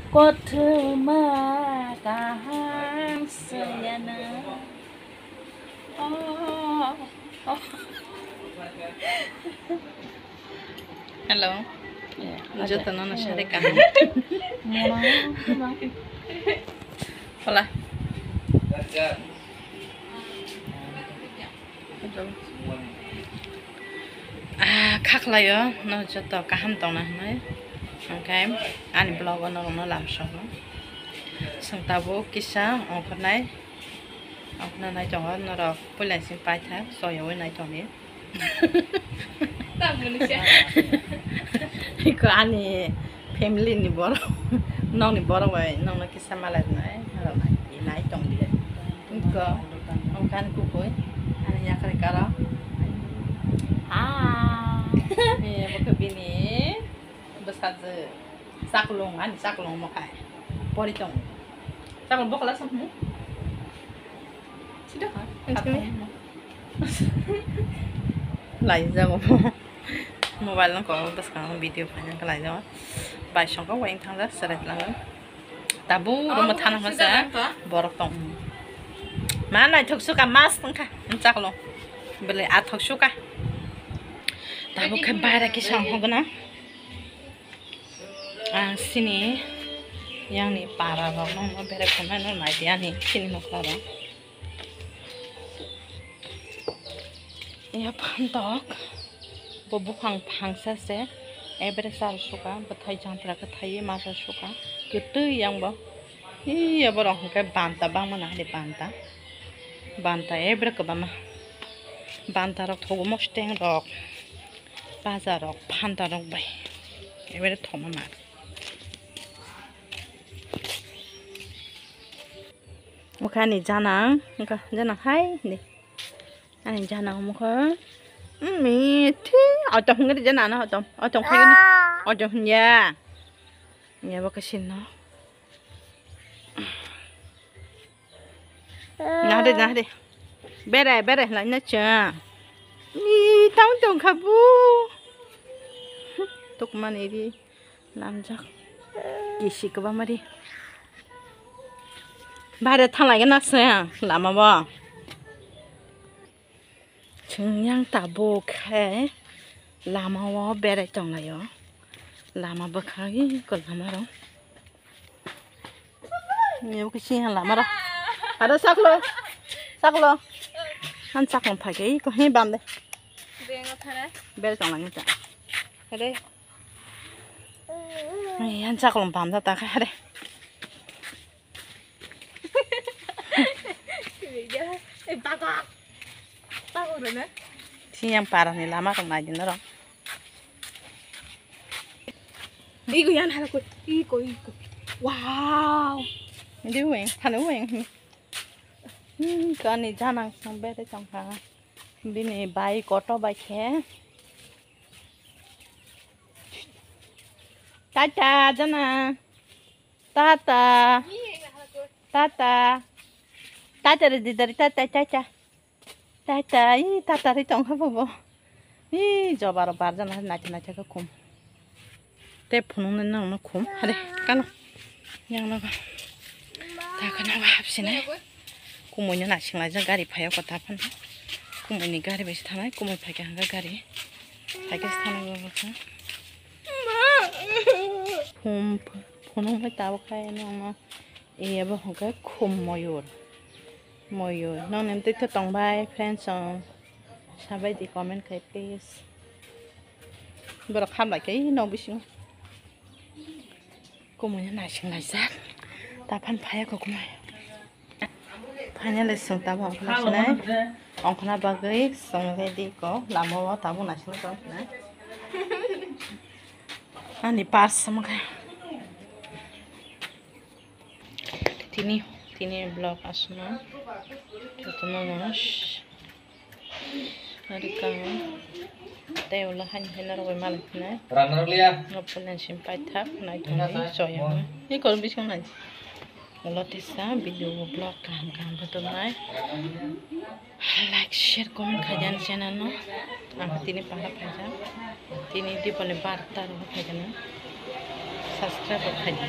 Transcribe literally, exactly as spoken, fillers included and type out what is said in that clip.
Kothoma kaham sayana. Oh, oh. Hello. Joto no no sare kaham. Hola. Ah, kha khlaio, no joto kaham tongna hwnwi. Hwnkhe ani vlog-o norokno lamsogo. Chwng tabuk kisa ongkhornai, ongkhorna nai tongo, norok puila simi paithak, soyaui nai tongdi. Iko ani family ni borok, nokni borok bai nokno kisa malai rwnai, norok nai, nai tongdi. Iko, ongkha ani kubui, ani yakarwi karo. Ah, ni abo khe bini bwsajwk. Chaklung, ani chaklung omo khai. Pori tong. Chaklung bokla sam hmu. Sida kha. Laijak omo. Mobile no kok bwskango video phaina khe laijak. Bai songkha wayang thangjak, chwrai tlango. Tabuk room o thana hwnsa borok tong. Ma naithok suka mas tongkha, chaklung. Belai athok suka. Tabuk khe baira kisa ongkhogna. Ang sini yang ni para rok no berai khonai no nai di ani sini nokla rok. Ya phantok bo buphang phangsa se ebere sal suka bwthai jantra kwthai masa suka kwtwi yang bo. Iya borok hwnkhe banta bangma nahadi banta. Banta ebere kwbangma. Banta rok thogo mosteng rok. Baja rok phanta rok bai. Ebere thoma ma. Mokha ni janang, mokha janang hai ni. Ani janang mokha. Mithi, auto hungri janang na auto, auto khai ni. Auto hunya. Ya baka sinno. Nahde, nahde. Bere, bere, laina cha. Ni tang tong khabu. Tuk mani ri. Lamjak. Kisi kwbangma ri. Bare thanglai gana se lama bo. Chwng yang tabuk khe lama o berai tonglaio. Lama bwkhak iko lama rok. Niyok kisi yang lama rok. Ada saklo. Saklo. Han saklo phage iko he bam de. Berai tonglaio ta. Ade. Yan chaklong pam da ta kha re. Siyang para ni lama rok nai din rok. Iko yan hala ko, iko, iko. Wow. Di weng, hala weng. Hmm, kani janang sang bere chang kha. Bini bai koto bai khe. Tata, jana. Tata. Tata. Tata re didari, tata, tata. Tata, i tata re tong kha bobo. I joba ro bar jana naitha naitha khe khum. Te phunuknwi nangno khum. Hade, kano. Yang nogo. Ta kano hapsine. Kumui no nasing laijak gari phai o kota phano. Kumui ni gari bai se thanai, kumui phai kha hwnka gari. Phai khe se thanai o kha. Phum, phunuk bai tabuk khai nangno. Iya bo hwnka khum moyur. Moyur. Nong nem tei tong bai friends song. Sabai di comment khai please. Borok khamlai khe nok bisingo. Kumui no naising laijak. Ta phan phai kho kumui. Finally, chwng tabuk ongkhorna sinai. Ongkhorna bagwi chwng ready kho. Lama o tabuk naising tong sinai. Ani purse sama khe. Tini, tini vlog aswkno. Jotono no. Ari kang tei ulo haini haino rogwi malik hinai. Rana rwliya. Nokni sim paithak nai tongwi soyang. Ni kor bising nai. Ulo tisa video vlog kaham kaham butonnai. Like, share, comment khaidi ani channel no. Ang tini para phaijak. Tini diponi barta rok phaijak. Subscribe rok khaidi.